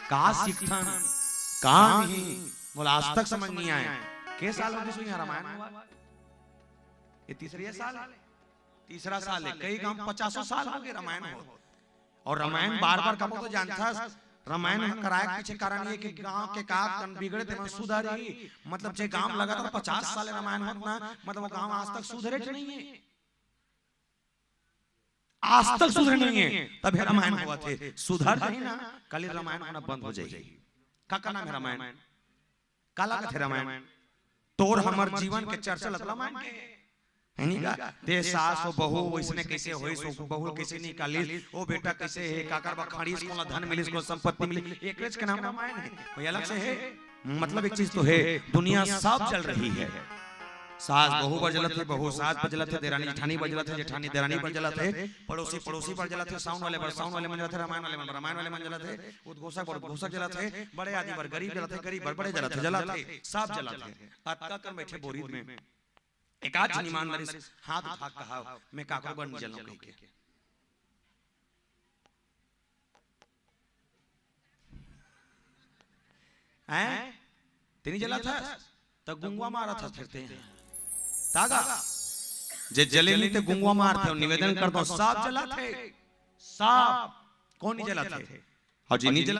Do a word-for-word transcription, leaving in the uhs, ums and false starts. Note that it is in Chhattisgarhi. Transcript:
का सीखथन, का नहीं, मोला आज तक समझ नहीं आए। के साल हो गए यहाँ रामायण हुआ? ये तीसरे साल है, तीसरा साल है। कई गांव पचासों साल हो गए रामायण हो, और रामायण बार बार कबो तो जानथस, रामायण कराए के पीछे कारण ये कि गांव के का कन बिगड़े ते मन सुधारी, मतलब जे गांव लगातार पचास साल रामायण होत ना, मतलब वो गांव आज तक सुधरे नहीं है, आज तक सुधरे नहीं है, तब रामायण हुआ थे। सुधर जाही ना, कल रामायण होना बंद हो जाएगी। का का नाम है रामायण? काला कथे रामायण? तोर हमर जीवन के चर्चा लग रामायण के, है नी का? ते सास हो बहू वैसने कैसे होइस, हो बहू कैसे निकालिस, ओ बेटा कैसे है, काकर बा खड़ीस, कोला धन मिलिस, कोला संपत्ति मिलिस, एकरेच के नाम रामायण है। कोई अलग से है? मतलब एक चीज तो है, दुनिया सब जल रही है। सास बहू बर जलत है, बहू सास बर जलत है, देरानी जेठानी बर जलत है, जेठानी देरानी बर जलत है, पड़ोसी पड़ोसी बर जलत है, साउन वाले बर साउन वाले मन जलत है, रामायण वाले मन रामायण वाले मन जलत है, उद्घोषक बर उद्घोषक जलत है, बड़े आदमी बर गरीब जलत है, गरीब बर बड़े जलत है, जलत है, सब जलत है। अतका कन बैठे बोरी में एक आध झन ईमानदारी से हाथ उठा के कहा, मैं काकरो बर नहीं जलूं कह के। हैं? ते नहीं जलत हस, त गुंगवा मारत हस फिर ते। तागा, जे जले नहीं ते गुंगवा मारथे। निवेदन करता हूं, सब जलत है, सब। कौन नहीं जलत है? और जे नहीं जलत